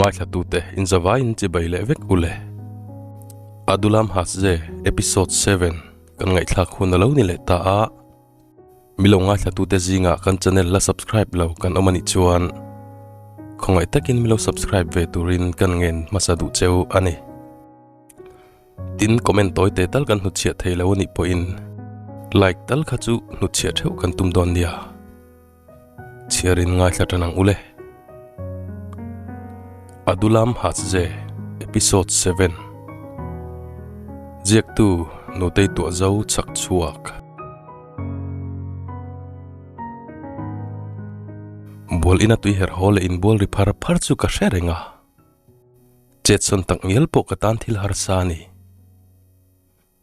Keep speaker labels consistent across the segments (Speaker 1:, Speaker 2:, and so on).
Speaker 1: Ngaithlatute inzavaiin chibai leh vek u le. Adulam Hasje Episode 7 kan ngaihthlak hun a lo ni leh ta a. Milo ngaithlatute zingah kan channel la subscribe lo kan awm a nih chuan khawngaih takin milo subscribe ve turin kan ngen hmasa duh cheu a ni. Tin, comment tawi te tal kan hnutchhiah thei lo a nih pawhin like tal kha chu hnutchhiah theuh kan tum dawn nia. Chhiarin ngaithla tan ang ule. Adulam Hasje Episode 7 Ziaktu Nutei Tuahzo Chak Chhuak Bual ina tui her haw leh inbual ri phar phar chu ka hre reng a. Chetsawn tak ngial pawh ka tan thil harsa a ni.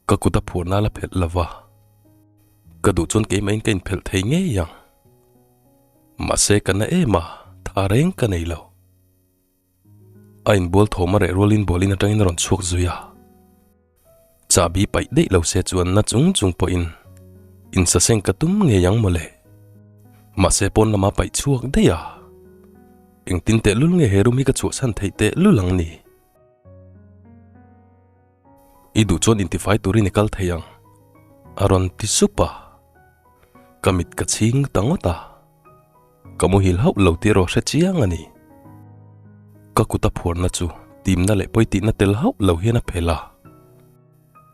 Speaker 1: Ka kut a phurna la phelh lo va, ka duh chuan keimah in ka inphelh thei ngei ang. Mahse ka na em a, tha reng ka nei lo. A inbual thawm a reh rualin bualin atangin a rawn chhuak zui a. Chahbi paih daih lo se chuan na chung chung pawhin insaseng ka tum ngei ang mawle. Mahse pawn lama paih chhuak daih a, engtin tehlul nge he room hi ka chhuahsan theih tehlul ang ni? I duh chuan intifai turin i kal thei ang, a rawn ti sup a. Ka mit ka chhing ta ngawt a. Ka muhil hauh lo tih erawh hre chiang a ni. Ka kut a phuarna chu timna leh pawi tihna tel hauh lo hian a phelh a.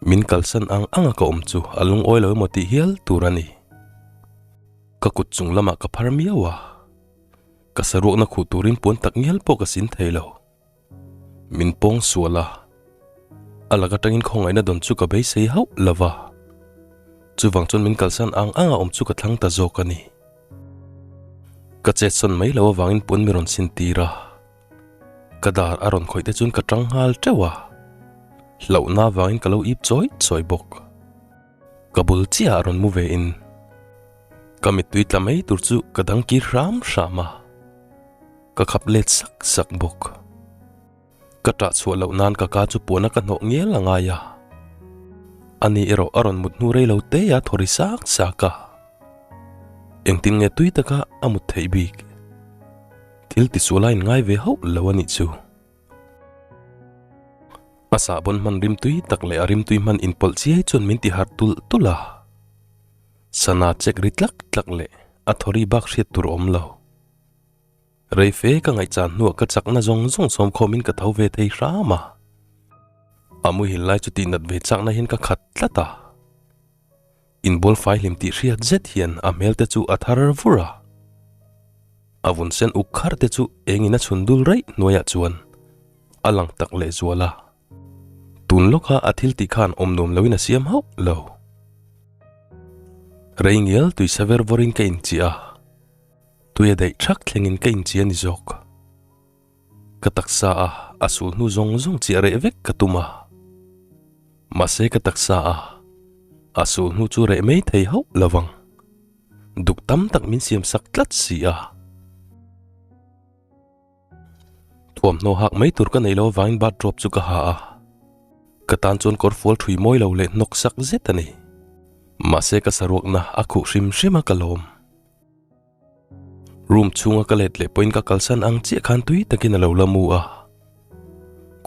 Speaker 1: Min kalsan ang anga ka awm chu a lungawi lo emaw tih hial tur a ni. Ka kut chung lamah ka phar miau a. Ka saruakna khuh turin puan tak ngial pawh ka sin thei lo. Min pawng sual a, a lak atangin khawngaihna dawn chu ka beisei hauh lo va. Chuvang chuan min kalsan ang ang a awm chu ka thlang ta zawk a ni. Ka chetsawn mai lo avangin puan mi rawn sin tir a, ka dar a rawn khawih te chuan ka tang nghal teuh a, hlauhna avangin ka lo ip chawi chawi bawk. Ka bul chiah a rawn mu ve in ka mittui tla mai tur chu ka dang kir hram hram a. Ka khap let sak sak bawk. Ka ṭah chhuah loh nan ka ka chu puana ka hnawh ngial a ngai a. Ani erawh a rawn mut hnu rei lo te a thaw ri sak sak a. Engtin nge tui taka a mut theih bik? Thil tisual a inngai ve hauh lo a nih chu. A sahbawn hman rimtui tak leh a rimtui hman inpawlh chiai chuan min ti harh tulh tulh a. Sana chek ri tlak tlak leh a thaw ri bak hriat tur a awm lo. Rei fe ka ngaihchan hnuah ka chakna zawng zawng sawm khawmin ka tho ve thei hram a. A muhil lai chu tihnat ve chakna hian ka khat tlat a. Inbual fai hlim tih hriat zet hian a hmel te chu a thar vur a. A vun sen uk khar te chu engin a chhun dul raih hnuaiah chuan a lang tak leh zual a. Tun lawka a thil tih khan awm nuam loin a siam hauh lo. Rei ngial tui sa ver vawrin ka inchiah a. Tui a daih thak thlengin ka inchi a ni zawk. Ka taksa a a sul hnu zawng zawng chiah reh vek ka tum a. Mahse ka taksa a a sul hnu chu reh mai thei hauh lo vang. Duk tam tak min siam sak tlat si a. Thuamhnaw hak mai tur ka neih loh avangin bathrobe chu ka ha a. Ka tan chuan kawr fual thui mawi lo leh hnawk sak zet a ni. Mahse ka saruakna a khuh hrim hrim a ka lawm. Room chhunga ka let leh pawhin ka kalsan ang chiah khan tui takin a lo la mu a.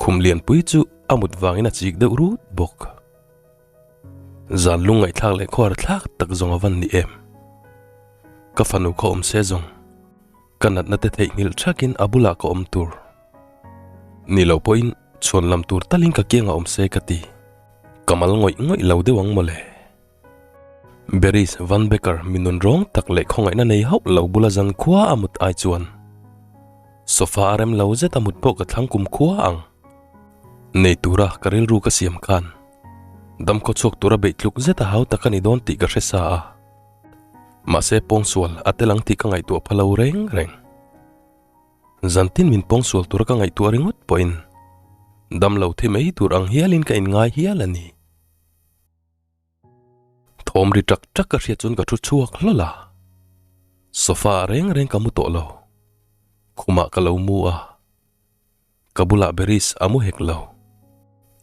Speaker 1: Khum lianpui chu a mut vangin a chik deuh rut bawk. Zan lung ngaihthlak leh khuar thlak tak zawng a van ni em. Ka fanu kha awm se zawng. Ka natna te theihnghilh thakin a bulah ka awm tur. Ni lo pawhin chhuan lam tur talin ka kiangah awm se ka ti. Ka mal ngawih ngawih lo deuh ang mawle. Beris Van Becker mi nun rawng tak leh khawngaihna nei hauh lo bula zan khua a mut ai chuan sofa a rem lo zet a mut pawh ka thlang kum khua ang. Nei tura ka rilru ka siam khan damkhaw chhuak tura beih tluk zet a hau tak a ni dawn tih ka hre sa a. Mahse pawngsual a tel ang tih ka ngaihtuah pha lo reng reng. Zantin min pawngsual tura ka ngaihtuah ringawt pawhin damlo thi mai tur ang hialin ka inngai hial a ni. Thawm ri ṭak ṭak ka hriat chuan ka ṭhu chhuak hlawl a, sofa ah reng reng ka mu tawh lo, khumah ka lo mu a, ka bulah Beris a mu hek lo.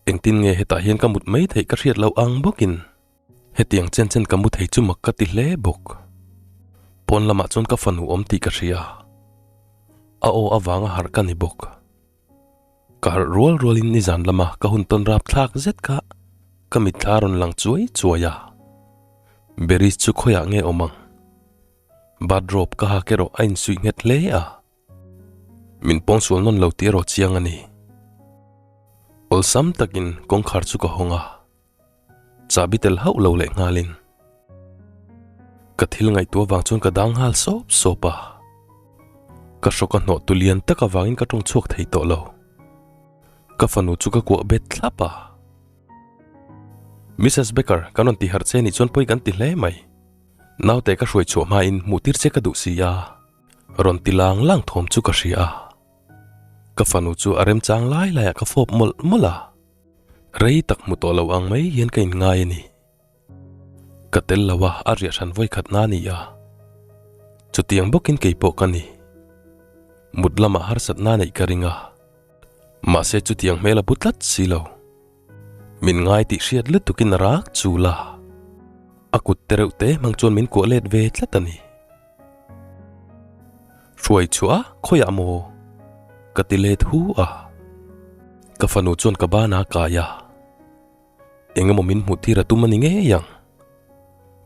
Speaker 1: Engtin nge hetah hian ka mut mai theih ka hriat loh ang bawkin hetiang chen chen ka mu thei chu mak ka ti hle bawk. Pawn lamah chuan ka fanu awm tih ka hria, a aw avanga harh ka ni bawk. Ka harh rual rualin nizan lama ka hun tawn rap thlak zet kha ka mitthla a rawn lang chuai chuai a. Beris chu khawiah nge awm ang? Bathrobe ka hak erawh a insuih nghet hle a. Min pawngsual nawn lo tih erawh chiang a ni. Awlsam takin kawngkhar chu ka hawng a. Chahbi tel hauh lo leh nghalin ka thil ngaihtuah vang chuan ka dang nghal sawp sawp a. Ka hrawk a hnawh tu lian tak avangin ka tawng chhuak thei tawh lo. Ka fanu chu ka kuah bet thlap a. Missus Baker, kan rawn ti harh che nih chuan pawi kan ti hle mai. Naute ka hruai chhuah hmain hmuh tir che ka duh si a. Rawn ti lang lang thawm chu ka hria a. Ka fanu chu a remchang lai laiah ka fawp mawlh mawlh a. Rei tak hmu tawh lo ang mai hian ka inngai a ni. Ka tel lo a, a riah hran vawi khat na a ni a. Chutiang bawkin kei pawh ka ni. Mut lamah harsatna neih ka ring a. Mahse chutiang hmel a bu tlat si lo. Min ngai tih hriat lutukin a rak chul a. A kut te reuh te hmang chuan min kuah let ve tlat a ni. Hruai chhuah a, khawiah maw? Ka ti let hu a. Ka fanu chuan ka ban a kai a. Eng emaw min hmuh tir a tum a ni ngei ang.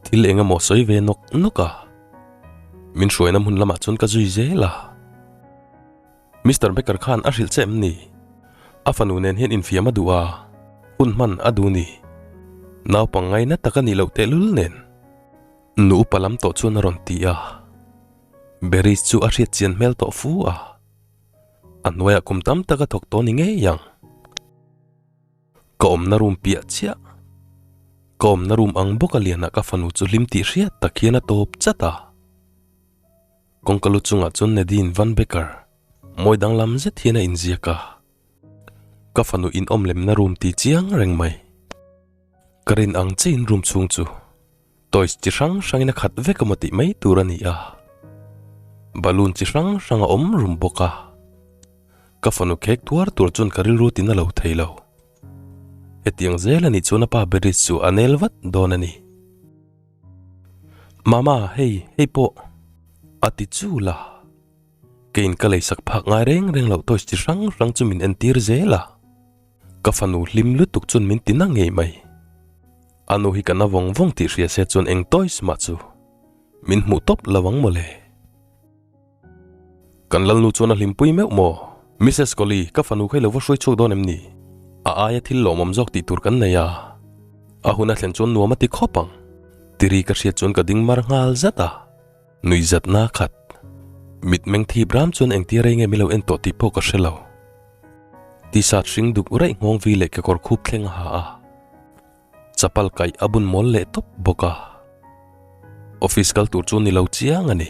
Speaker 1: Thil eng emaw sawi ve nawk nawk a. Min hruaina hmun lamah chuan ka zui zel a. Mister Baker khan a hrilh che em ni? A fanu nen hian infiam a duh a, hun hman a duh ni. Naupang ngaina tak a nih loh tehlul nen. Nu upa lam tawh chuan a rawn ti a. Beris chu a hriat chian hmel tawh fu a. A hnuaiah kum tam tak a thawk tawh ni ngei ang. Ka awmna room piah chiah. Ka awmna room ang bawk a lianah ka fanu chu hlim tih hriat tak hian a tawp chat a. Kawngka lu chungah chuan Nadine Van Becker mawi danglam zet hian a inziak a. Ka fanu inawm lemna room ti chiang reng mai. Ka rin ang chiin room chhung chu Toys chi hrang hrangin a khat vek emaw tih mai tur a ni a, balloon chi hrang hrang a awm rum bawk a. Ka fanu khek tuar tur chuan ka rilru tin a lo thei lo. Hetiang zel a nih chuan a pa Beris chu a nel vat dawn a ni. Mama, hei, hei pawh a ti chul a. Keiin ka leisak phak ngai reng reng loh toys chi hrang hrang chu min entir zel a. Ka fanu hlim lutuk chuan min ti na ngei mai. A nu hi ka na vawng vawng tih hria se chuan eng toys mah chu min hmuh tawp lo ang mawle. Kan lalnu chuan a hlimpui meuh maw? Missus Collie, ka fanu kha i lo va hruai chhuak dawn em ni? A aia thil lawmawm zawk tih tur kan nei a. A hun a thlen chuan nuam a ti khawp ang. Tiri ka hriat chuan ka ding mar nghal zat a. Nui zatna khat. Mitmeng thip ram chuan engtia rei nge mi lo en tawh tih pawh ka hre lo. T-shirt hring duk raih nghawng vi leh kekawr khup thleng a ha a. Chapal kaih a bun mawl leh tawp bawk a. Office kal tur chu ni lo chiang a ni.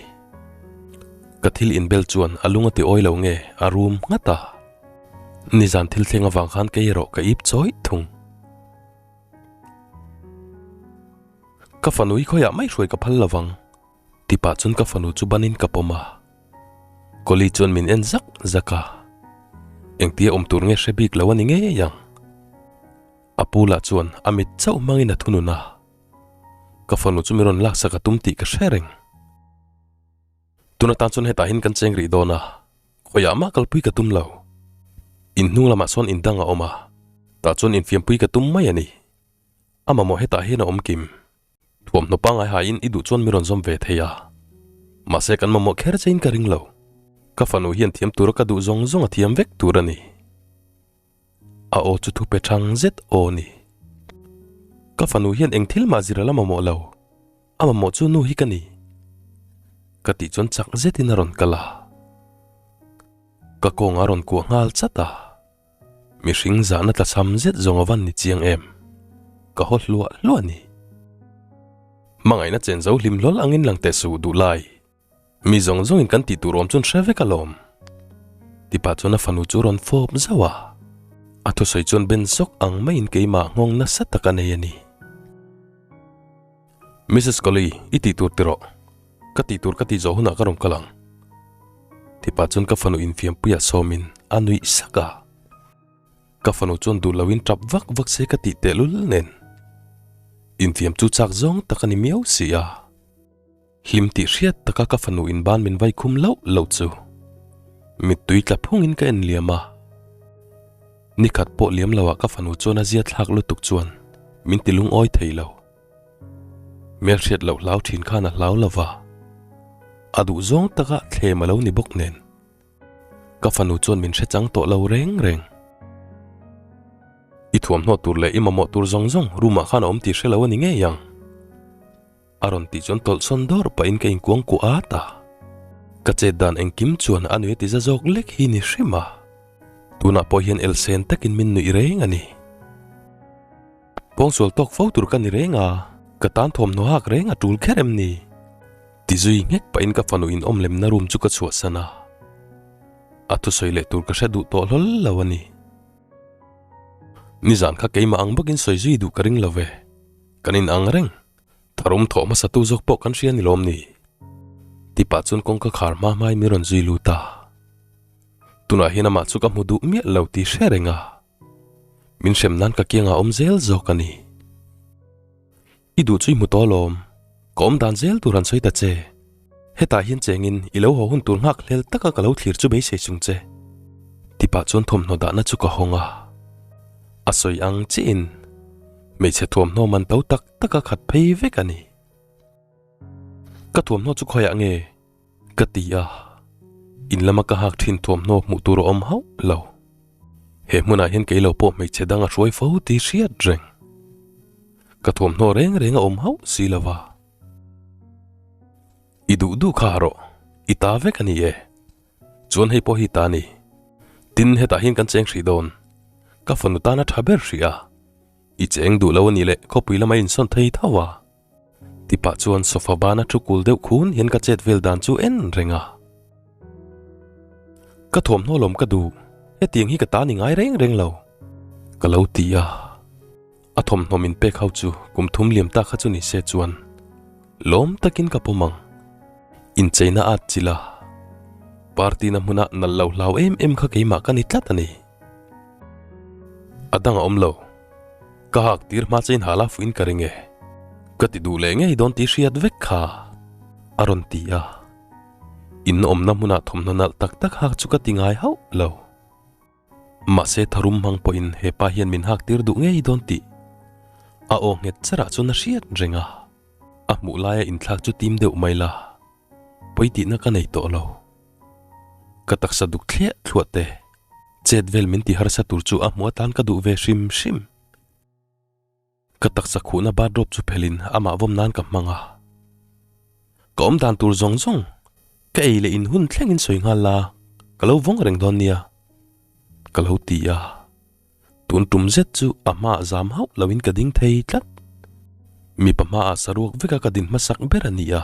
Speaker 1: Ka thil inbel chuan a lung a ti awi lo nge a rum nghat a. Nizan thil thleng avang khan kei erawh ka ip chawih thung. Ka fanu hi khawiah mai hruai ka phal lo vang. Ti pah chuan ka fanu chu banin ka pawm a. Kawli chuan min en zak zak a. Engtia awm tur nge hre bik lo a ni ngei ang. A pu lah chuan a mit chauh hmangin a thunun a. Ka fanu chu mi rawn laksak a tum tih ka hre reng. Tun atan chuan hetah hian kan cheng rih dawn a, khawiah mah kalpui ka tum lo. In hnung lamah sawn in dang a awm a, tah chuan infiampui ka tum mai a ni. A mamawh hetah hian a awm kim. Thuamhnaw pangngai hain i duh chuan mi rawn zawm ve thei a. Mahse kan mamawh kher chein ka ring lo. Ka fanu hian thiam tura ka duh zawng zawng a thiam vek tur a ni. A aw chu thupe thang zet aw ni. Ka fanu hian eng thil mah zir a la mamawh lo. A mamawh chu nu hi ka ni. Ka tih chuan chak zetin a rawn kal a. Ka kawng a rawn kuah nghal chat a. Mihring zahna tlachham zet zawng a van ni chiang em? Ka haw hluah hluah ni. Hmangaihna chen zo hlim hlawl angin lang teh suh duh lai. Mi zawng zawngin kan tih tur awm chuan hre vek alawm. Tipa chuan a fanu chu rawn fawp zauh a. A thusawi chuan ben sawk ang maiin keimah nghawng nasa tak a nei a ni. Missus Collie, i tih tur ti rawh. Ka tih tur ka tih zawh hunah ka rawn kal ang. Tipa chuan ka fanu infiampuiah sawmin a nuih sak a. Ka fanu chuan duh loin tap vak vak se ka tih tehlul nen. Infiam chu chak zawng tak a ni miau si a. Hlim tih hriat taka ka fanu in ban min vai khum loh loh chu. Mittui tla phungin ka en liam a. Nikhat pawh liam loah ka fanu chuan a zia thlak lutuk chuan min ti lungawi thei lo. Hmelhriat loh hlau thin khan a hlau lo va, a duh zawng taka thlem a lo ni bawk nen. Ka fanu chuan min hre chang tawh lo reng reng. I thuamhnaw tur leh i mamawh tur zawng zawng room ah khan a awm tih hre lo a ni ngei ang. A rawn tih chuan tawlhsawn dawr pahin ka inkuang kuah at a. Ka chet dan engkim chuan a nui a ti za zawk lek hi ni hrim a. Tunah pawh hian elsen takin min nuih reng a ni. Pawngsual tawk fo tur ka ni reng a, ka tan thawmhnaw hak reng a tul kher em ni? Ti zui nghek pahin ka fanu in awm lemna room chu ka chhuahsan a. A thusawi leh tur ka hre duh tawh hlawl lo a ni. Nizan kha keimah ang bawkin sawi zui duh ka ring lo ve. Kan in ang reng. Tharum thawh hmasa tu zawk pawh kan hria ni lawm ni? Ti pah chuan kawngka khar hma hmain min rawn zui lut a. Tunah hian amah chu ka hmu duh miah lo tih hre reng a. Min hrem nan ka kiangah awm zel zawk a ni. I duh chu i hmu tawh alawm, ka awm dan zel tur han sawi ta che. Hetah hian chengin i lo haw hun tur nghak hlel taka ka lo thlir chu beisei chung che. Tipah chuan thawmhnaw dahna chu ka hawng a. A sawi ang chiahin hmeichhe thuamhnaw man to tak taka khat phei vek a ni. Ka thuamhnaw chu khawiah nge? Ka ti a, in lama ka hak thin thuamhnaw hmuh tur a awm hauh lo. He hmunah hian kei lo pawh hmeichhe dang a hruai fo tih hriat reng. Ka thuamhnaw reng reng a awm hauh si lo va. I duh duh kha rawh, i ta vek a ni e. Chuan hei pawh hi ta a ni. Tin, hetah hian kan cheng hrih dawn. Ka fanu tan a tha ber hrih a. I cheng duh lo a nih leh khawpui lama insawn thei tho a. Ti pah chuan sofa bana thu kul deuh khun hian ka chet vel dan chu en reng a. Ka thuamhnaw lawm ka duh, hetiang hi ka ta ni ngai reng reng lo. Ka lo ti a, a thawmhnaw min pek ho chu kum thum liam ta kha chu ni se chuan lawm takin ka pawm ang. Incheina at chilh a, party na hmuna nalh lo hlau em em kha keimah ka ni tlat a ni. A dang a awm lo. Ka hak tir hma chein hala fuin ka ring e. Ka ti duh leh ngei dawn tih hriat vek kha a rawn ti a. In awmna hmunah thawmhnaw nalh tak tak hak chu ka ti ngai hauh lo. Mahse tharum hmang pawhin he pa hian min hak tir duh ngei dawn tih a aw nghet charah chuan a hriat reng a. A hmuh laia inthlak chu tim deuh mai la. Pawi tihna ka nei tawh lo. Ka taksa duk thliah thluah te, chet vel min ti harsa tur chu a hmuh atan ka duh ve hrim hrim. Ka taksa khuhna bathrobe chu phelin amah vawm nan ka hmang a. Ka awm dan tur zawng zawng, ka ei leh in hun thlengin sawi nghal la, ka lo vawng reng dawn nia. Ka lo ti a. Tun tum zet chu a hmaah zam hauh loin ka ding thei tlat. Mipa hmaah saruak veka ka din hmasak ber a ni a.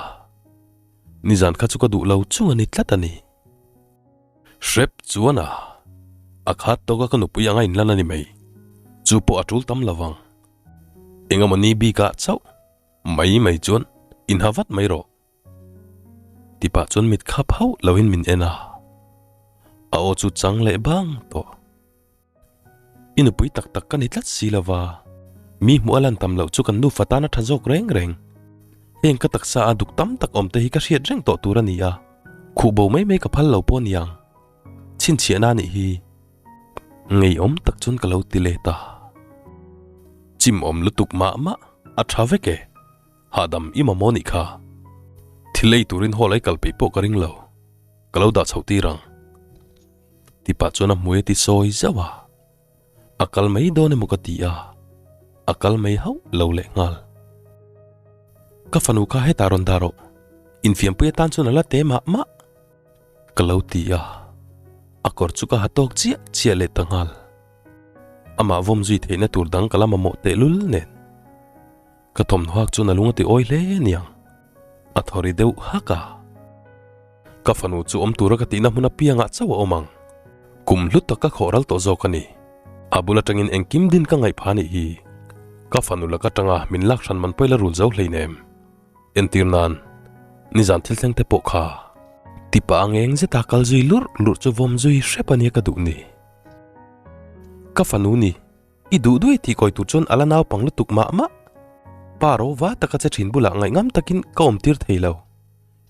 Speaker 1: Nizan kha chu ka duh lo chung a ni tlat a ni. Hrep chuan a, a khat tawka ka nupui anga inlan a ni mai. Chu pawh a tul tam lo vang. Engemaw ni bikah chauh mai mai chuan inha vat mai rawh. Ti pah chuan mit khap hauh loin min en a. A aw chu chang leh bang tawh. I nupui tak tak ka ni tlat si lo va, mi hmuh a lan tam loh chu kan nufa tan a tha zawk reng reng. Heng ka taksa a duk tam tak awm te hi ka hriat reng tawh tur a ni a, khuh bo mai mai ka phal lo pawh niang. Chhinchhiahna a nih hi. Ngeiawm tak chuan ka lo ti let a. Chim awm lutuk mah mah a tha vek e. Hahdam i mamawh nih kha. Thil ei turin hall ai kal peih pawh ka ring lo. Ka lo dah chhoh tir ang. Ti pah chuan a hmui a ti sawi zauh a. A kal mai dawn emaw ka ti a, a kal mai hauh lo leh nghal. Ka fanu kha hetah rawn dah rawh, infiampui atan chuan a la te mah mah. Ka lo ti a, a kawr chu ka ha tawk chiah chiah leh ta nghal. Amah vawm zui theihna tur dang ka la mamawh tehlul nen. Ka thawmhnaw hak chuan a lung a ti awi hle aniang. A thaw ri deuh hak a. Ka fanu chu awm tura ka tihna hmun apiangah chauh a awm ang. Kum hlu tak ka khawh ral tawh zawk a ni. A bul atangin engkim din ka ngaih pha nih hi. Ka fanu lak atanga min lak hran man pawh ila rul zo hleinem. Entir nan, nizan thil thleng te pawh kha. Tipa ang eng zeta kal zui lurh lurh chu vawm zui hrep ania ka duh ni. Ka fanu ni. I duh duai tih kawi tur chuan a la naupang lutuk mah mah. Pa ro va taka che thin bulah ngaihngam takin ka awm tir thei lo.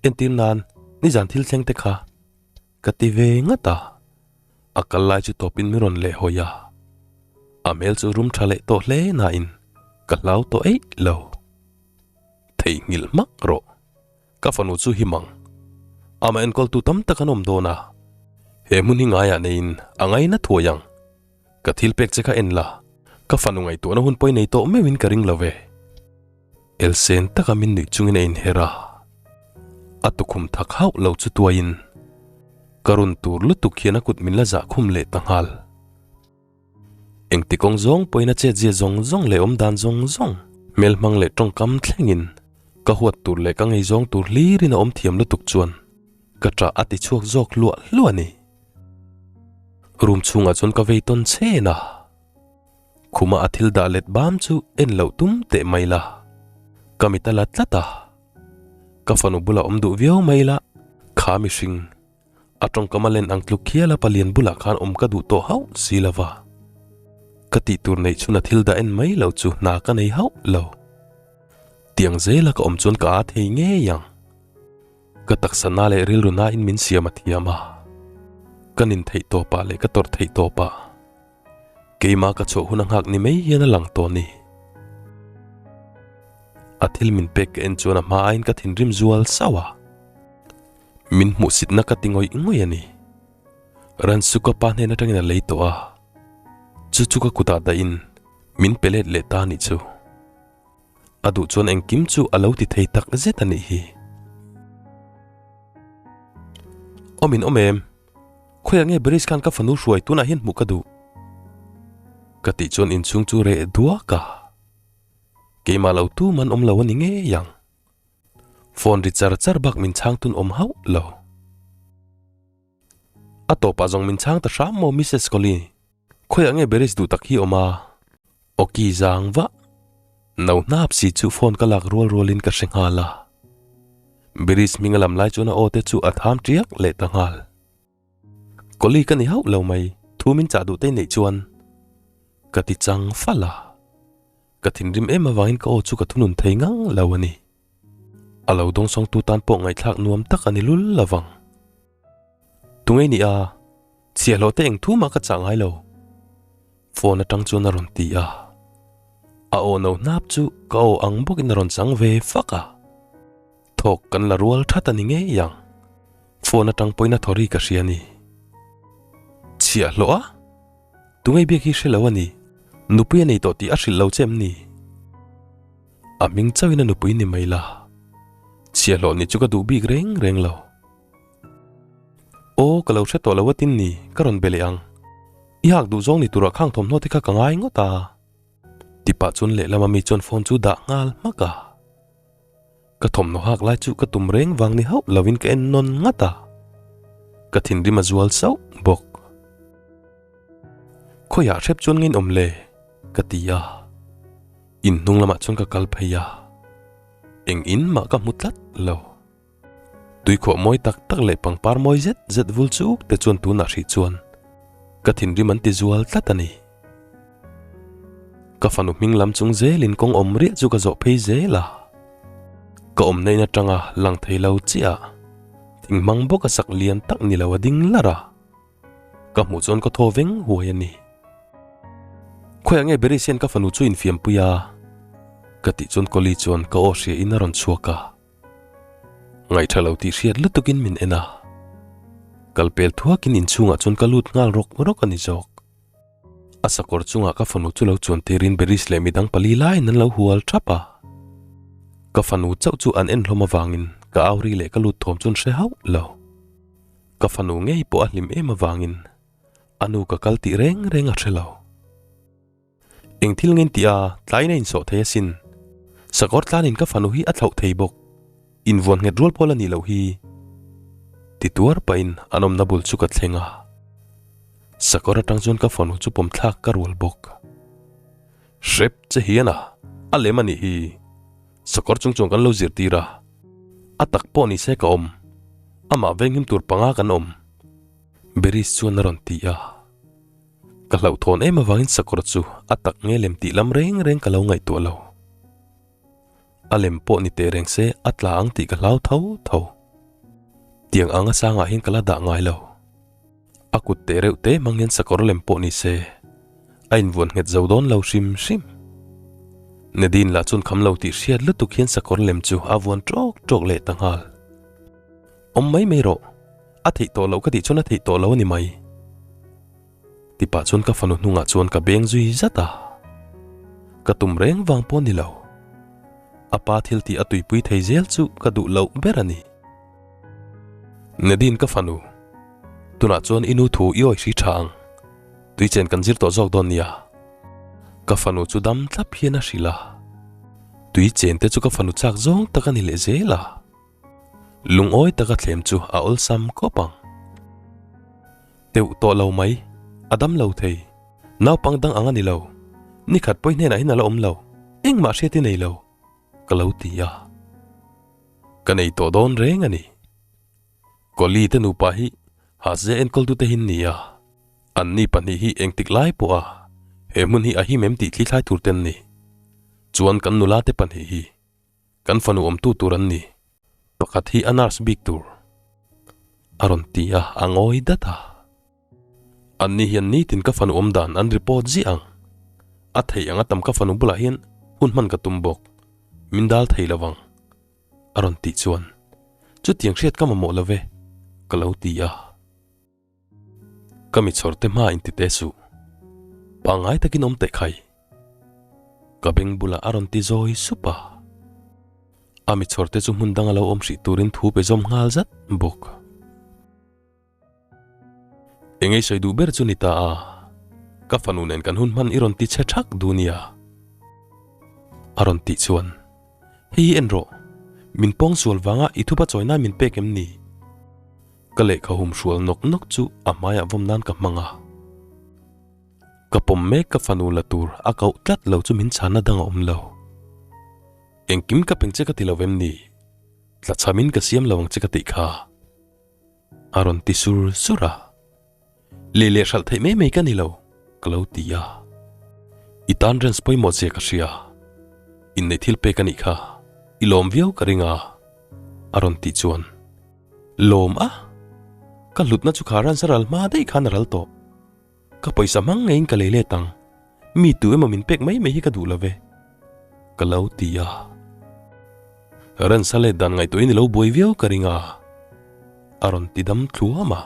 Speaker 1: Entir nan nizan thil thleng te kha ka ti ve ngat a. A kal lai chu tawpin min rawn leh hawi a. A hmel chu rum tha leh tawh hle nain ka hlau tawh eih lo. Theihnghilh hmak rawh. Ka fanu chu hi mang. Amah enkawltu tam tak an awm dawn a. He hmun hi ngaiah neiin a ngaina thuai ang. Ka thil pek che kha en la, ka fanu ngaihtuahna hun pawi nei tawh meuhin ka ring lo ve. Elsen taka min nuih chungin a inher a, a tukhum thak hauh lo chu tuaiin ka run tur lutuk hian a kut min la zah khum leh ta nghal. Engti kawng zawng pawhin a chetzia zawng zawng leh awmdan zawng zawng, hmelhmang leh tawngkam thlengin ka huat tur leh ka ngeizawng tur hlirin a awm thiam lutuk chuan ka ṭah a ti chhuak zawk hluah hluah a ni. Room chhungah chuan ka vei tawn chen a, khuma a thil dah let bam chu en loh tum teh mai la, ka mit a la tlat a, ka fanu bulah awm duh viau mai la, kha mihring a tawngkam a len ang tluk khial a palian bulah khan awm ka duh tawh hauh si lo va, ka tih tur neih chhun a thil dah en mai lo chu hna ka nei hauh lo, tiang zela ka awm chuan ka â thei ngei ang. Ka taksa na leh rilru nain min siam a thiam a, ka nin theih tawpah leh ka tawrh theih tawpah keimah ka chhuah hun a nghak ni mai hian a lang tawh a ni. A thil min pek ka en chuan a hma aiin ka thinrim zual sauh a, min hmuhsitna ka ti ngawih ngawih a ni. Ransuka pa hnen atangin a lei tawh a, chu chu ka kutah dahin min pe let leh ta a nih chu. A duh chuan engkim chu a lo ti thei tak zet a nih hi. Awm in awm em? Khawiah nge Barish khan ka fanu hruai tunah hian hmuh ka duh? Ka tih chuan inchhung chu reh duak a. Keimah lo tum an awm lo a ni ngei ang. Phone ri char char bak min chhang tun awm hauh lo. A tawpah zawng min chhang ta hram maw Missus Collie? Khawiah nge Barish duh tak hi awm a? Awki zang vah. No hnap si chu phone ka lak rual rualin ka hre nghal a. Birish hming a lam lai chuan a aw te chu a tham tiak leh ta nghal. Kawli ka ni hauh lo mai, thu min chah duh te neih chuan ka ti chang fal a. Ka thinrim em avangin ka aw chu ka thunun thei ngang lo a ni. A lo dawngsawngtu tan pawh ngaihthlak nuam tak a ni lul lovang. Tunge ni a, chhiahhlawh te eng thu mah ka chah ngai lo. Phone atang chuan a rawn ti a, a aw no hnap chu ka aw ang bawkin a rawn chang ve fak a. Thawk kan la rual that a ni ngei ang, phone atang pawhin a thaw ri ka hria a ni. Chhiahhlawh a? Tunge biak hi hre lo a ni, nupui a nei tawh tih a hrilh lo che em ni? A hming chauhin a nupui ni mai la, chhiahhlawh nih chu ka duh bik reng reng lo. Aw, ka lo hre tawh lo a tin ni, ka rawn be leh ang. I hak duh zawng ni turah khang thawmhnaw te kha ka ngai ngawt a. Ti pah chuan lehlam ami chuan phone chu dah nghal hmak a. Ka thawmhnaw hak lai chu ka tum reng vang ni hauh lovin ka en nawn ngat a. Ka thinrim a zual sauh bawk. Khawiah hrep chuan nge in awm le? ka ti a. Inhnung lamah chuan ka kal phei a. Eng in mah ka hmu tlat lo. Tuikhuah mawi tak tak leh pangpar mawi zet zet vul chuk te chuan tunah hrih chuan ka thinrim an ti zual tlat a ni. Ka fanu hming lam chung zelin kawng awm riah chu ka zawh phei zel a. Ka awmna in atanga lang thei lo chiah thing hmang bawk a sak lian tak ni lo a ding lar a. Ka hmuh chuan ka thaw veng huai a ni. Khawiah nge Beris hian ka fanu chu infiampui a? Ka tih chuan Kawli chuan ka aw hria in a rawn chhuak a. Ngaihṭha lo tih hriat lutukin min en a. Kal pel thuakin inchhungah chuan ka lut nghal rawk rawk a ni zawk. A sakawr chungah ka fanu chu lo chuan tirin Beris leh midang pali laiin an lo hual ṭhap a. Ka fanu chauh chu an en hlawm avangin ka au ri leh ka lut thawm chuan hre hauh lo. Ka fanu ngei pawh a hlim em avangin a nu ka kal tih reng reng a hre lo. Eng thil ngen tih a tlaiin a insawh thei asin. Sakawr tlanin ka fanu hi a thlauh thei bawk. Invuan nghet rual pawl a nih loh hi. Ti tuar pahin an awmna bul chu ka thleng a. Sakawr atang chuan ka fanu chu pawm thlak ka rual bawk. Hrep che hian a, a lem a nih hi. Sakawr chung chuan kan lo zirtir a. A tak pawh ni se ka awm. Amah venghim tur panga kan awm. Beris chuan a rawn ti a. Ka hlauhthawn em avangin sakawr chu a tak nge lem tih lam reng reng ka lo ngaihtuah lo. A lem pawh ni teh reng se a tla ang tih ka hlau tho tho. Tiang anga sangah hian ka la dah ngai lo. A kut teh reuh te hmang hian sakawr lem pawh ni se. A invuan nghet zo dawn lo hrim hrim. Nadine lah chuan kham lo tih hriat lutuk hian sakawr lem chu a vuan ṭawk ṭawk leh ta nghal. Awm mai mai rawh, a theih tawh loh ka tih chuan a theih tawh lo a ni mai. Ti pah chuan ka fanu hnungah chuan ka beng zui zat a. Ka tum reng vang pawh ni lo. A pa thil tih a tuipui thei zel chu ka duh loh ber a ni. Nadine ka fanu, tunah chuan i nu thu i awi hri tha ang. Tui chen kan zir tawh zawk dawn nia. Ka fanu chu dam thlap hian a hrilh a. Tui chen te chu ka fanu chak zawng tak a ni leh zel a. Lungawi taka thlem chu a awlsam khawp ang. Teuh tawh lo mai, a dam lo thei. Naupang dang ang a ni lo. Nikhat pawi hnenah hian a la awm lo. Engmah hriat i nei lo, ka lo ti a. Ka nei tawh dawn reng a ni. Kawli te nupa hi Hase enkawltute hi an ni a. Anni pahnih hi engtik lai pawha he hmun hi a him em tih thlithlai tur te an ni. Chuan kan nula te pahnih hi Kan fanu awmtu tur an ni. Pakhat hi a nurse bik tur a rawn ti a, a ngawi dat a. Anni hian nitin ka fanu awm dan an report ziah ang. A theih ang a tam ka fanu bulah hian hun hman ka tum bawk. Min dal thei lo vang a rawn tih chuan chutiang hriat ka mamawh lo ve ka lo ti a. Ka mi chhawr te hma inti teh suh. Pangngai takin awm teh khai. Ka beng bulah a rawn ti zawi sup a. A mi chhawr te chu hmun danga lo awm hrih turin thu pe zawm nghal zat bawk. Engei sawi duh ber chu ni ta a, ka fanu nen kan hun hman i rawn ti chhe thak duh nia. A rawn tih chuan. Hei hi en rawh, min pawng sual vanga i thupa chawi nan min pek em ni? Ka lehkha hum hrual nawk nawk chu a hmaiah vawm nan ka hmang a. Ka pawm mek ka fanu la tur a koh tlat lo chu min chhanna dang a awm lo. Engkim ka peng che ka ti lo vem ni? Tlachhamin ka siam lo ang che ka tih kha. A rawn ti sur sur a. Lei leh hralh theih mai mai ka ni lo, ka lo ti a. I tan rens pawimawh zia ka hria. Inneih thil pek a nih kha, i lawm viau ka ring a, a rawn tih chuan. Lawm a? Ka hlutna chu kha rans a ral hma daih khan a ral tawh. Ka pawisa hmang ngeiin ka lei let ang. Mi tu emaw min pek mai mai hi ka duh lo ve, ka lo ti a. Rans a let dan ngaihtuahin i lo buai viau ka ring a, a rawn ti dam thluam a.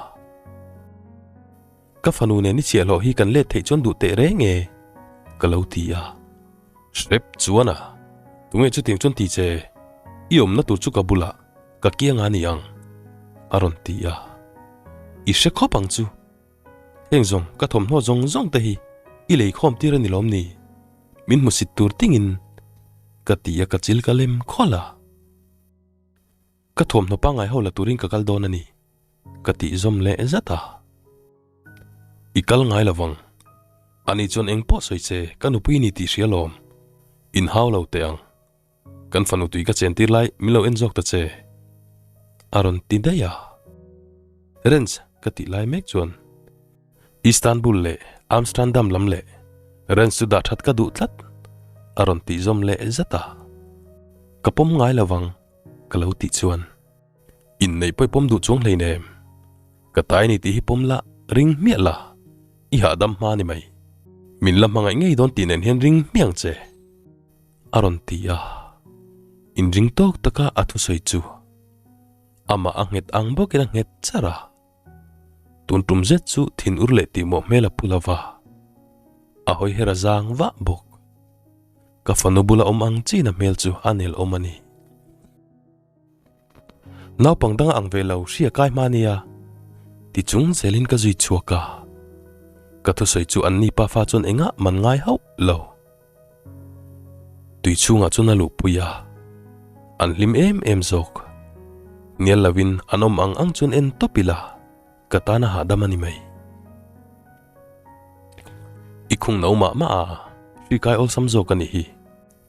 Speaker 1: Ka fanu nen i chhiahhlawh hi kan let theih chuan duh teh reng e, ka lo ti a. Hrep chuan a, tunge chutiang chuan ti che, i awmna tur chu ka bulah ka kiang a ni ang, a rawn ti a. I hre khawp ang chu. Heng zawng ka thawmhnaw zawng zawng te hi i lei khawm tir a ni lawm ni? Min hmusit tur tingin ka ti a ka chil ka lem khawlh a. Ka thawmhnaw pangngai ho la turin ka kal dawn a ni ka tih zawm leh zat a. I kal ngai lo vang. Ani chuan eng pawh sawi che ka nupui ni tih hria lawm. Inhau lo teh ang. Kan fanu tui ka chen tir lai min lo en zawk ta che. A rawn ti daih a. Renz ka tih lai mek chuan Istanbul leh Amsterdam lam leh Renz chu dah that ka duh tlat a rawn tih zawm leh zat a. Ka pawm ngai lo vang ka lo tih chuan inneih pawh i pawm duh chuang hleinem. Ka tai ni tih hi pawm la ring hmiah la i hahdam hma ni mai. Min la hmangaih ngei dawn tih nen hian ring hmiang che. A rawn ti a, inring tawk taka a thusawi chu amah a nghet ang bawkin a nghet char a. Tun tum zet chu thin ur leh tihmawh hmel a pu lo va, a hawi her a zang vah bawk. Ka fanu bula awm ang chin a hmel chu a nel awm a ni. Naupang dang a ang ve lo hria kai hma nia ti chung zelin ka zui chhuak a, ka thusawi chu anni pafa chuan engah man ngai hauh lo. Tui chhungah chuan a luhpui a, an hlim em em zawk. Hnial lovin an awm ang ang chuan en tawp ila ka tan a hahdam a ni mai. I khung no mah mah a, hri kai awlsam zawk a nih hi.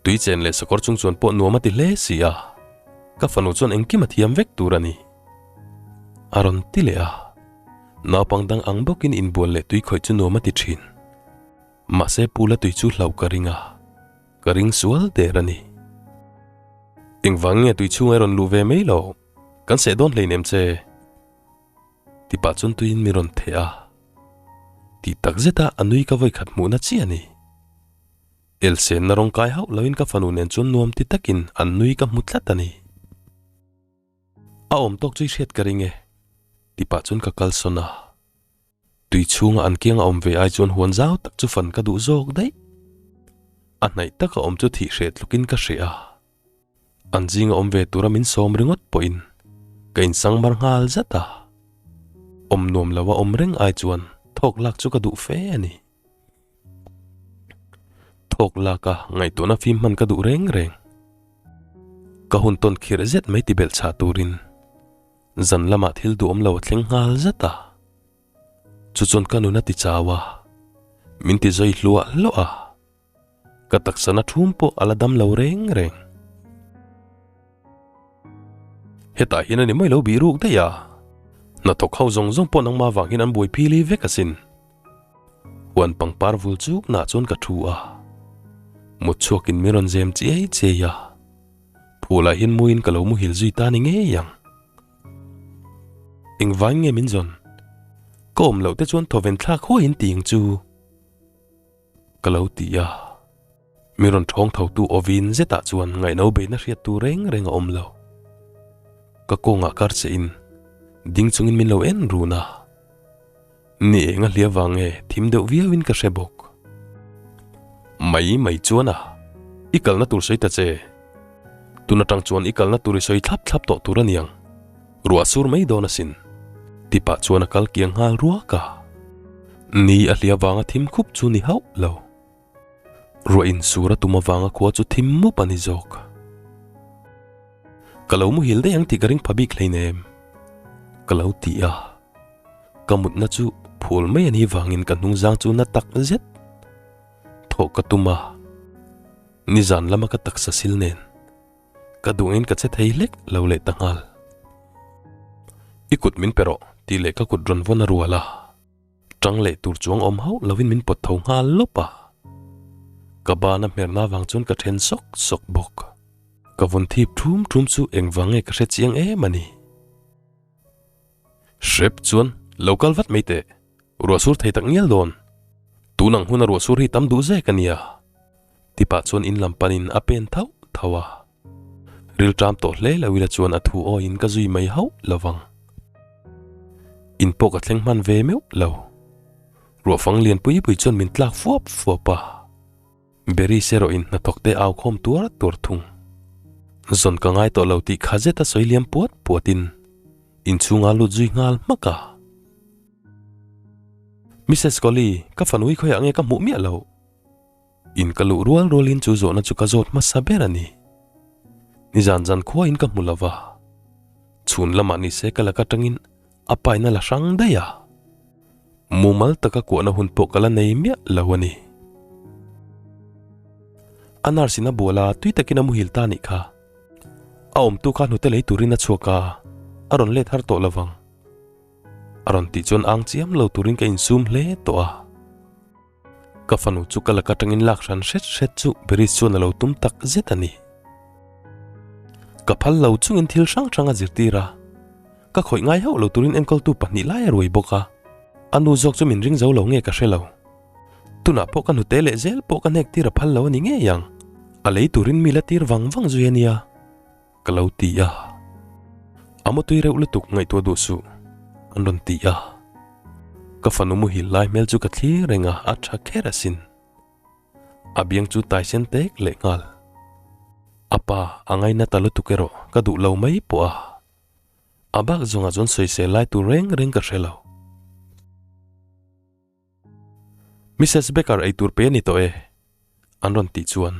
Speaker 1: Tui chen leh sakawr chung chuan pawh nuam a ti hle si a, ka fanu chuan engkim a thiam vek tur a ni. A rawn ti leh a, naupang dang ang bawkin inbual leh tui khawih chu nuam a ti thin. Mahse Pula tui chu hlauh ka ring a, ka ring sual der a ni. Engvang nge tui chhunga i rawn luh ve mai lo, kan seh dawn hleinem che. Ti pah chuan tuiin mi rawn theh a. Tih tak zeta a nui ka vawikhat hmuhna chiah a ni. Elsenna rawng kai hauh loin ka fanu nen chuan nuam ti takin an nui ka hmu tlat a ni. A awm tawk chu i hriat ka ring e, ti pah chuan ka kalsawn a. Tui chhunga an kianga awm ve ai chuan huan zau tak chu fan ka duh zawk daih. A hnaih taka awm chu thih hreh tlukin ka hreh a. An zinga awm ve tura min sawm ringawt pawhin ka insang mar nghal zat a. Awm nuam loa awm reng ai chuan thawk lak chu ka duh fe a ni. Thawk lak a ngaihtuahna fim hman ka duh reng reng. Ka hun tawn khirh zet mai ti belh chhah turin zan lamah thil duhawm lo a thleng nghal zat a. Chu chuan ka nun a ti chau a, min ti zawi hluah hluah a. Ka taksana thum pawh a la dam lo reng reng. Hetah hian a ni mai lo bih ruk daih a, hnathawk ho zawng zawng pawh nangmah vang hian an buai phili vek asin. Huan pangpar vul chuk nah chuan ka thu a, mut chhuakin min rawn zem chiai chiai a, phulah hian muin ka lo muhil zui ta ni ngei ang. Engvai nge min zawn? Ka awm loh te chuan thawven thlak huaiin ti ang chu. Ka lo ti a, mi rawn thawng tho tu awin zetah chuan ngaihno beihna hriat tur reng reng a awm lo. Ka kawngah kar che in ding chungin min lo en run a, ni eng a hlia vang nge thim deuh viau in ka hre bawk. Mai mai chuan a, i kalna tur sawi ta che. Tun atang chuan i kalna tur i sawi thlap thlap tawh tur a niang. Ruah sur mai dawn asin. Ti pah chuan a kal kiang nghal ruak a. Ni a hlia vanga thim khup chu ni hauh lo. Ruah in sur a tum avanga khua chu thim mup a ni zawk. Ka lo muhil daih ang tih ka ring pha bik hleinem. Ka lo ti a. Ka mutna chu phul mai a nih vangin ka hnungzang chu na tak zet. Thawh ka tum a. Nizan lama ka taksa sil nen. Ka duhngin ka che thei hlek lo leh ta nghal. I kut min pe rawh tih leh ka kut rawn vawn a rual a. Tang leh tur chuang awm hauh lovin min pawt tho nghal lawp a. Ka ban a hmerna avang chuan ka then sawk sawk bawk. Ka vawn thip thum thum chu engvang nge ka hre chiang em a ni. Hrep chuan lo kal vat mai teh. Ruah sur thei tak ngial dawn. Tun ang huna ruah sur hi tam duh zek a nia. Ti pah chuan in lam panin a pen thauh thauh a. Rilṭam tawh hle lo ila chuan a thu awiin ka zui mai hauh lo vang. In pawh ka thleng hman ve meuh lo. Ruahfang lian pui pui chuan min tlak fuap fuap a. Berries erawh in hnathawk te au khawm tuar tuar thung. Zawn ka ngai tawh lo tih kha zeta sawi liam puat puatin inchhunga lut zui nghal hmak a. Missus Collie, ka fanu hi khawiah nge ka hmuh miah loh? In ka luh rual rualin chu zawhna chu ka zawt hmasa ber a ni. Nizan zan khuain ka hmu lova, chhun lamah ni se ka lak atangin a paina la hrang daih a. Mumal taka kuahna hun pawh ka la nei miah lo a ni. A nurse in a bual a, tui takin a muhil ta anih kha. A awmtu kha hnute lei turin a chhuak a, a rawn let har tawh lovang. A rawn tih chuan ang chiam lo turin ka insum hle tawh a. Ka fanu chu ka lak atangin lak hran hret hret chu Beris chuan a lo tum tak zet a ni. Ka phal lo chungin thil hrang hrang a zirtir a, ka khawih ngai hauh lo turin enkawltu pahnih lai a ruai bawk a. A nu zawk chu min ring zo lo nge ka hre lo. Tunah pawh ka hnute leh zel pawh ka hnek tir a phal lo a ni ngei ang. A lei turin mi la tir vang vang zui a nia. Ka lo ti a. A mutui reuh lutuk ngaihtuah duh suh, an rawn ti a. Ka fanu muhil lai hmel chu ka thlir reng a, a tha kher asin. A biang chu taisen tek leh nghal. A pa a ngaina ta lutuk erawh ka duh lo mai pawh a. A bak zawngah chuan sawisel lai tur reng reng ka hre lo. Missus Becker eitur pe a ni tawh e, an rawn tih chuan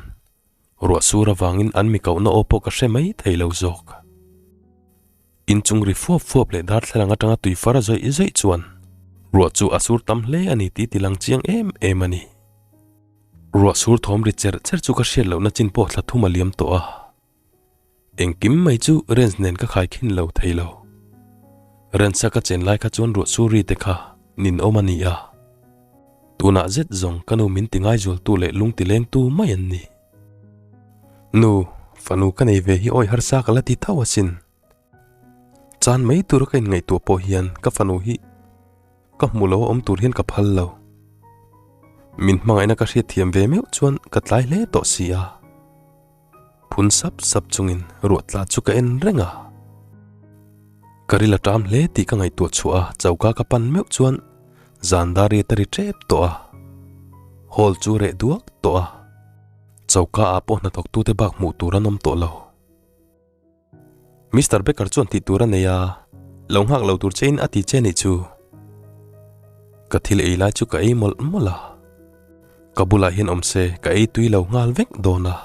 Speaker 1: ruah sur avangin an mi kohna aw pawh ka hre mai thei lo zawk. Inchung ri fuap fuap leh darthlalang atanga tui far a zawih zawih chuan ruah chu a sur tam hle a ni tih ti lang chiang em em a ni. Ruah sur thawm ri cherh cherh chu ka hriat lohna chin pawh thla thum a liam tawh a. Engkim mai chu Renz nen ka khaikhin lo thei lo. Renz-a ka chen lai kha chuan ruah sur ri te kha ninawm a ni a. Tunah zet zawng ka nu min ti ngaizualtu leh lung ti lengtu mai an ni. Nu, fanu ka nei ve hi awi harsa ka la ti tho asin. Chan mai tura ka inngaihtuah pawh hian ka fanu hi ka hmu lo a awm tur hian ka phal lo. Min hmangaihna ka hriatthiam ve meuh chuan ka tlai hle tawh si a. Phun sap sap chungin ruah tla chu ka en reng a. Ka ril a ṭam hle tih ka ngaihtuah chhuah a, choka ka pan meuh chuan zan dar riat a ri ṭep tawh a. Hall chu reh duak tawh a, choka ah pawh hnathawktute bak hmuh tur an awm tawh lo. Mister Baker chuan tih tur a nei a, lo nghak lo tur chein a ti che nih chu. Ka thil ei lai chu ka ei mawlh mawlh a, ka bulah hian awm se ka ei tui lo nghal vek dawn a,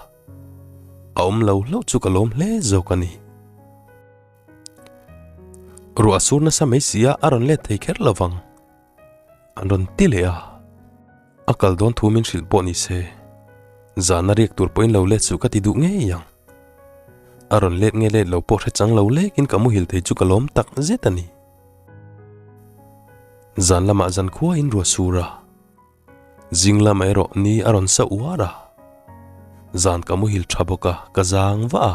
Speaker 1: a awm lo hlauh chu ka lawm hle zawk a ni. Ruah a sur nasa mai si a, a rawn let thei kher lo vang. An rawn ti leh a, a kal dawn thu min hrilh pawh ni se, zana riak tur pawhin lo let suh ka ti duh ngei ang. A rawn let nge let lo pawh hre chang lo lekin ka muhil thei chu ka lawm tak zet a ni. Zan lamah zan khuain ruah sur a, zing lamah erawh ni a rawn sa uar a, zan ka muhil tha bawk a, ka zang vah a,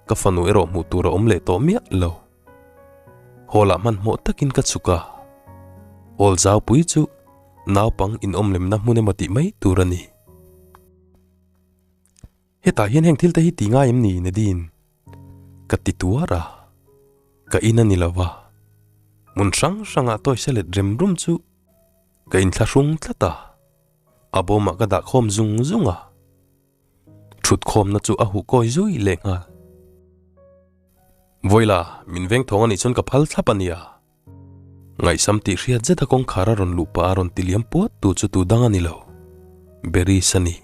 Speaker 1: ka fanu erawh hmuh tur a awm leh tawh miah lo. Hall ah hmanhmawh takin ka chhuk a, hall zau pui chu naupang inawm lemna hmun emaw tih mai tur a ni. Hetah hian heng thil te hi ti ngai em ni Nadine? Ka ti tuar a, ka in a ni lo va, hmun hrang hrangah tawisa let rem rum chu ka inthlahrung tlat a, a bawmah ka dah khawm zung zung a. Thutkhawmna chu a huh kawi zui leh nghal. Vawila, min veng thawng anih chuan ka phal thlap a nia. Ngaihsam tih hriat zeta kawngkhar a rawn luh pah a rawn ti liam puat tu chu tu dang a ni lo. Beris a ni.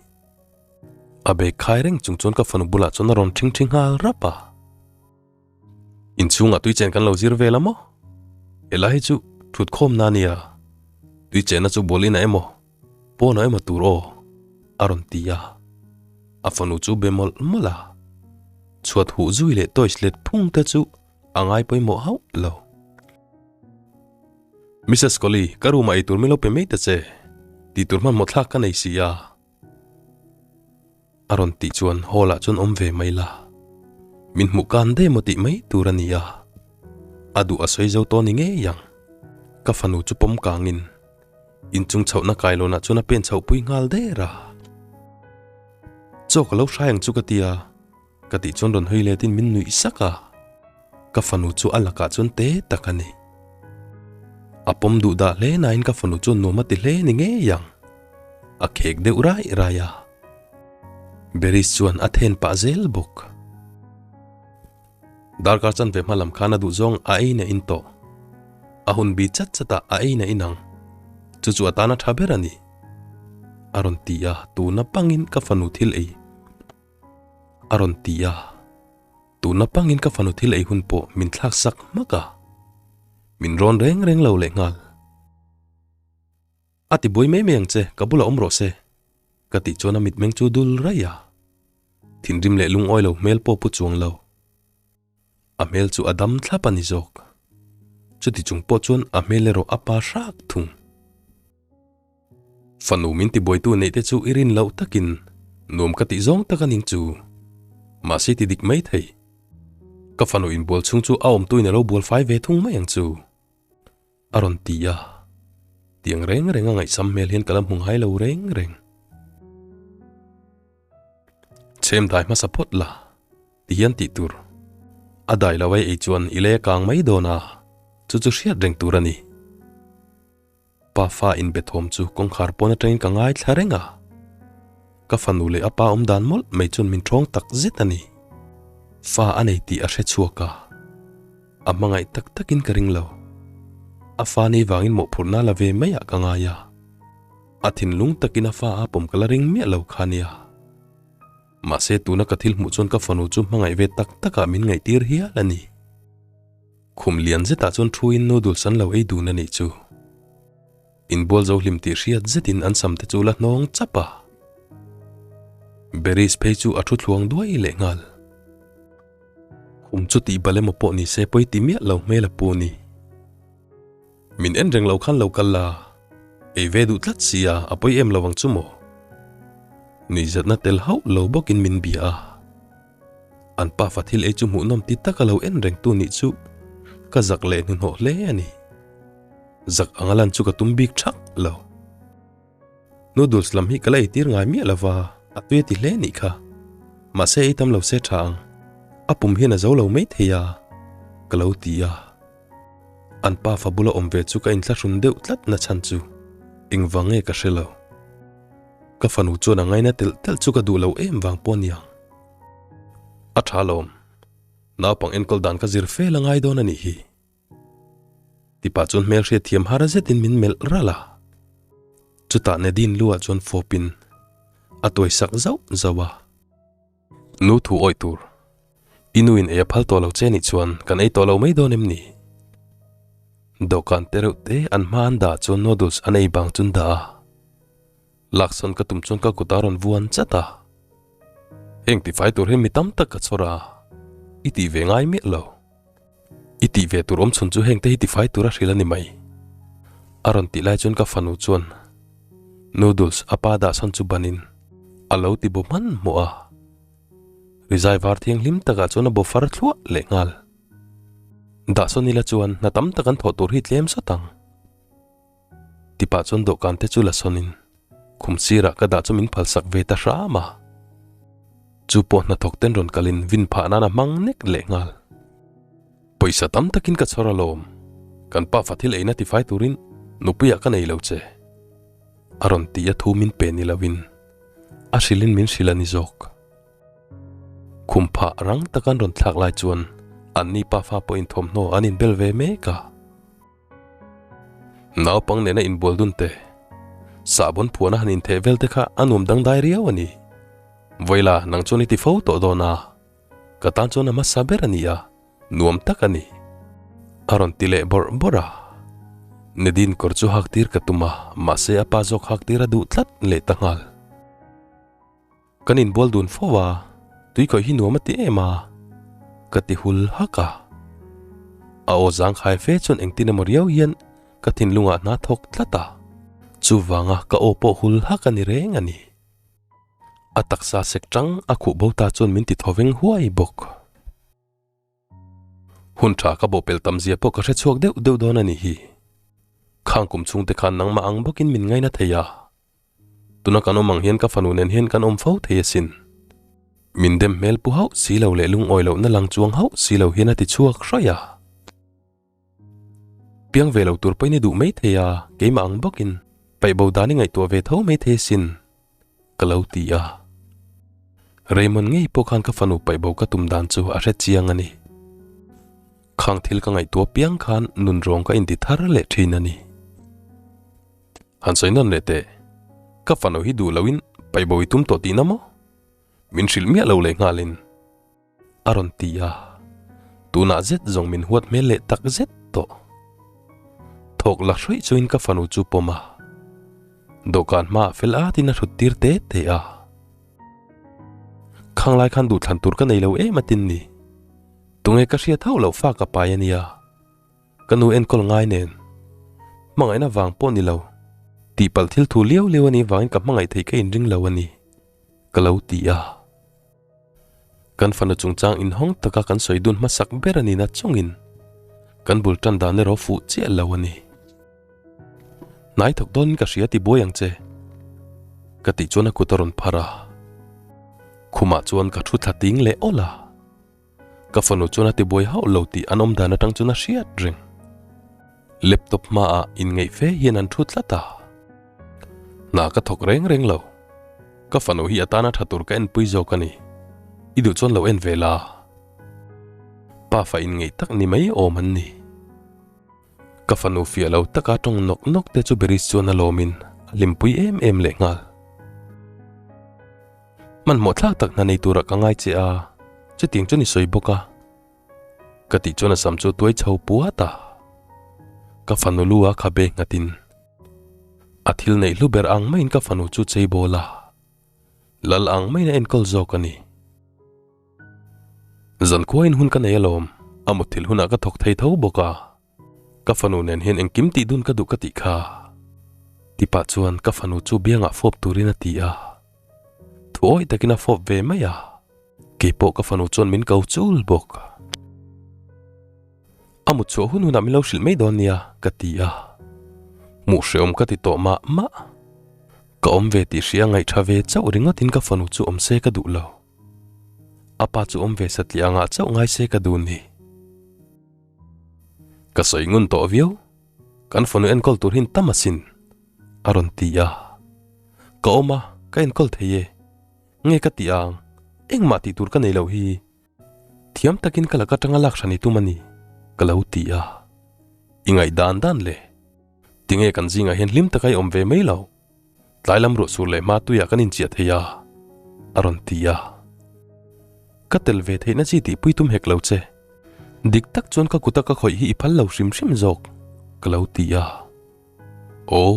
Speaker 1: A bag khai reng chung chuan ka fanu bulah chuan a rawn ṭhing ṭhi nghal rap a. Inchhungah tui chen kan lo zir vel a maw? Helai hi chu thutkhawmna a nia. Tui chenna chu bual inah emaw? Pawn ah emaw tur aw? A rawn ti a. A fanu chu be mawlh mawlh a. Chhuat huh zui leh toys let phung te chu a ngai pawimawh hauh lo. Missus Collie, ka room ah eitur min lo pe mai ta che. Tih tur hmanhmawh thlak ka nei si a. A rawn tih chuan hall ah chuan awm ve mai la, min hmuh kan daih maw tih mai tur a ni a, a duh a sawi zo tawh ni ngei ang. Ka fanu chu pawm kangin inchung chhohna kailawnah chuan a pen chhoh pui nghal der a. Chaw ka lo hrai ang chu ka ti a, ka tih chuan rawn hawi letin min nuih sak a, ka fanu chu a lakah chuan te tak a ni. A pawm duh dah hle nain ka fanu chuan nuam a ti hle ni ngei ang. A khek deuh rai rai a. Beris chuan a then pah zel bawk. Darkar chanve hma lam khan a duh zawng a ei na in tawh. A hun bi chat chat ah a ei na in ang. Chu chu a tan a tha ber a ni. A rawn ti a, tuna pangin ka fanu thil ei. A rawn ti a, tuna pangin ka fanu thil ei hun pawh min thlak sak hmak a. Min rawn reng reng lo leh nghal. A ti buai mai mai ang che, ka bulah awm rawh se. Ka tih chuan a mitmeng chu dul raih a. Thinrim leh lungawi lo hmel pawh pu chuang lo. A hmel chu a dam thlap a ni zawk. Chuti chung pawh chuan a hmel erawh a pa hrak thung. Fanu min tibuaitu neih te chu i rin loh takin nuam ka tih zawng tak a ning chu. Mahse ti dik mai thei. Ka fanu inbual chhung chu a awmtuin a lo bual fai ve thung mai ang chu. A rawn ti a, tiang reng reng a ngaihsam hmel hian ka la hmu ngai lo reng reng. Chhem dai hmasa phawt la, ti hian tih tur. A dai lo ai ei chuan i lei a kang mai dawn a, chu chu hriat reng tur a ni. Pa fa inbe thawm chu kawngkhar pawn atangin ka ngaithla reng a. Ka fanu leh a pa awm dan mawlh mai chuan min ṭhawng tak zet a ni. Fa a nei tih a hre chhuak a. A hmangaih tak takin ka ring lo. A fa nei vangin mawhphurhna la ve maiah ka ngai a. A thinlung takin a fa a pawm ka la ring miah lo kha nia. Mahse tuna ka thil hmuh chuan ka fanu chu hmangaih ve tak takah min ngaihtir hial a ni. Khum lian zetah chuan thuin noodles an lo ei dun a nih chu. Inbual zo hlim tih hriat zetin an sam te chu la hnawng chap a. Berries phei chu a thu thluang duai leh nghal. Khum chu tih bal emaw pawh ni se pawi ti miah lo hmel a pu ni. Min en reng lo khan lo kal la, ei ve duh tlat sia a pawi em lo ang chu maw? Nuihzatna tel hauh lo bawkin min bia a. An pafa thil ei chu hmuhnawm ti taka lo en reng tu nih chu ka zak leh hnuhnawh hle a ni. Zak anga lan chu ka tum bik thak lo. Noodles lam hi ka la eitir ngai miah lova, a tui a ti hle nih kha. Mahse ei tam lo se tha ang, a pum hian a zo lo mai thei a, ka lo ti a. An pa fa bula awm ve chu ka inthlahrun deuh tlat na chhan chu engvang nge ka hre lo. Ka fanu chuan a ngaina telh telh chu ka duh lo em vang pawh a niang. A tha lawm, naupang enkawl dan ka zir fel a ngai dawn a nih hi. Tipa chuan hmelhriat thiam har zetin min melh ralh a. Chutah Nadine lu ah chuan fawpin a tuai sak zauh zauh a. Nu thu awih tur, i nu in ei a phal tawh lo che nih chuan kan ei tawh lo mai dawn em ni? Dawhkan te reuh te an hma an dah chuan noodles an ei bang chun dah a. Laksawn ka tum chuan ka kut a rawn vuan chat a. Heng tifai tur hian mi tam tak ka chhawr a, i tih ve ngai miah lo. I tih ve tur awm chhun chu heng te hi tifai tur a hrilh a ni mai. A rawn tih lai chuan ka fanu chuan noodles a pa dah sawn chu banin a lo ti bo hmanhmawh a. Rizai var thianghlim takah chuan a bo far thluah leh nghal. Dah sawn ila chuan hna tam tak an thawh tur hi tlem sawt ang. Tipah chuan dawhkan te chu la sawnin khum sirah ka dah chu min phalsak ve ta hram a. Chu pawh hnathawk ten rawn kalin vin phah nan a hmang nek leh nghal. Pawisa tam takin ka chhawr alawm, kan pa fa thil eina tifai turin nupuiah ka nei lo che. A rawn ti a thu min pe ni loin a hrilhin min hrilh a ni zawk. Khum phah rang taka an rawn thlak lai chuan anni pafa pawhin thawmhnaw an inbel ve mek a. Naupang nena inbual dun te, sahbawn phuana han intheh vel te kha a nuam dangdai riau a ni. Vawila, nang chuan i ti fo tawh dawn a, ka tan chuan a hmasa ber a ni a, nuam tak a ni. A rawn ti leh bawrh bawrh a. Nadine kawr chu hak tir ka tum a, mahse a pa zawk hak tir a duh tlat leh ta nghal. Kan inbual dun fo a, tui khawih hi nuam a ti em a, ka ti hul hak a. A aw zangkhai fe chuan engtin emaw riau hian ka thinlungah hna thawk tlat a, chuvanga ka aw pawh hul hak a ni reng a ni. A taksa sek tang a khuh bo ta chuan min ti thawveng huai bawk. Hun tha ka bawhpelh tam zia pawh ka hre chhuak deuh deuh dawn a ni hi. Khang kum chhungte khan nangmah ang bawkin min ngaina thei a. Tuna kan awm ang hian ka fanu nen hian kan awm fo thei asin. Min dem hmel pu hauh si lo leh lungawi lohna lang chuang hauh si lo hian a ti chhuak hraih a. Piang ve lo tur pawhin i duh mai thei a, keimah ang bawkin paih bo dan i ngaihtuah ve tho mai thei asin, ka lo ti a. Raymond ngei pawh khan ka fanu paih bo ka tum dan chu a hre chiang a ni. Khang thil ka ngaihtuah piang khan nunrawng ka inti thar leh thin a ni. Han sawi nawn leh teh, ka fanu hi duh loin paih bo i tum tawh tihna maw? Min hrilh miah lo leh nghalin a rawn ti a, tunah zet zawng min huat hmel leh tak zet tawh. Thawk la hruih chuin ka fanu chu pawm a, dawhkan hmaah fel atin a hrut tir te te a. Khang lai khan duhthlan tur ka nei lo em atin ni, tunge ka hriat hauh loh fa ka pai a nia. Ka nu enkawl ngai nen hmangaihna vang pawh ni lo, tihpalh thil thu liau liau a nih vangin ka hmangaih theih ka inring lo a ni, ka lo ti a. Kan fanu chungchang inhawng taka kan sawi dun hmasak ber a nihna chungin kan bul tan dan erawh fuh chiah lo a ni. Hnai thawk dawnin ka hria ti buai ang che, ka tih chuan a kut a rawn phar a. Khumah chuan ka thu thla ting leh awlh a. Ka fanu chuan a tibuai hauh lo tih an awm dan atang chuan a hriat reng. Laptop hmaah inngeih fe hian an thu tlat a. Hna ka thawk reng reng lo. Ka fanu hi a tana tha tur ka enpui zawk a ni. I duh chuan lo en ve la. Pafa inngeih tak ni mai awm an ni. Ka fanu fiah lo taka tawng nawk nawk te chu Beris chuan a lawmin a hlimpui em em leh nghal. Hmanhmawh thlak tak hna nei turah ka ngai che a, chutiang chuan i sawi bawk a. Ka tih chuan a sam chu tuai chho puat a. Ka fanu lu a khabe nghatin a thil neih hlu ber ang maiin ka fanu chu chei bawl a, lal ang maiin a enkawl zawk a ni. Zankhuain hun ka nei alawm, a mutthilh hunah ka thawk thei tho bawk a, ka fanu nen hian engkim tih dun ka duh ka tih kha. Tipah chuan ka fanu chu biangah fawp turin a ti a, thu awih takin a fawp ve mai a, keipawh ka fanu chuan min ko chul bawk. A mut chhuah hun hunah min lo hrilh mai dawn nia ka ti a, hmuh hrehawm ka ti tawh mah mah. Ka awm ve tih hria ngaihṭha ve chauh ringawtin ka fanu chu awm se ka duh lo. A pa chu awm ve satliah angah chauh ngai se ka duh ni. Ka sawi ngun tawh viau, kan fanu enkawl tur hin tam asin, a rawn ti a. Ka awm a, ka enkawl thei e. Nge ka tih ang, engmah tih tur ka nei loh hi. Thiam takin ka laka tanga lak hran i tum a ni, ka lo ti a. I ngaih dan dan le. Tinge kan zingah hian hlim taka i awm ve mai lo? Tlai lam ruah sur leh hma tuiah kan inchiah thei a, a rawn ti a. Ka tel ve theihna chi tihpui tum hek lo che. Dik tak chuan ka kuta ka khawih hi i phal lo hrim hrim zawk, ka lo ti a. Aw,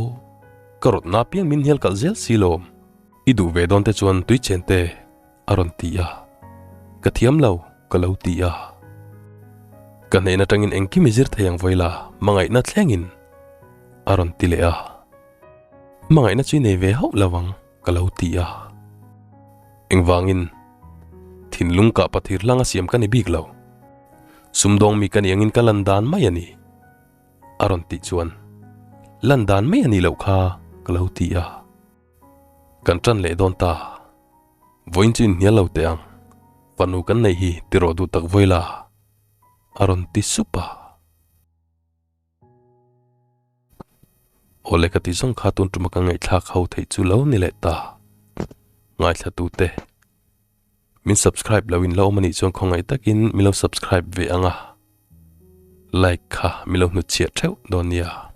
Speaker 1: ka rawtna apiang min hnial kalh zel si lawm. I duh ve dawn te chuan tui chen te a rawn ti a. Ka thiam lo, ka lo ti a. Ka hnen atangin engkim i zir thei ang vawi la, hmangaihna thlengin a rawn ti leh a. Hmangaihna chu i nei ve hauh lo ang, ka lo ti a. Engvangin thinlung kah pathir hlang a siam ka ni bik lo. Sumdawng mi ka ni angin ka lan dan mai a ni. A rawn tih chuan lan dan mai a nih loh kha ka lo ti a. Kan ṭan leh dawn ta. Vawiin chu inhnial lo teh ang. Fanu kan neih hi ti rawh duh tak vawi la, a rawn ti sup a. Awle ka ti zawng kha tun ṭuma ka ngaihthlak ho theih chu lo ni leh ta. Ngaithla tute. Min subscribe lo in la awm anih chuan khawngaih takin min lo subscribe ve ang a. Like kha min lo hnutchhiah theuh dawn nia.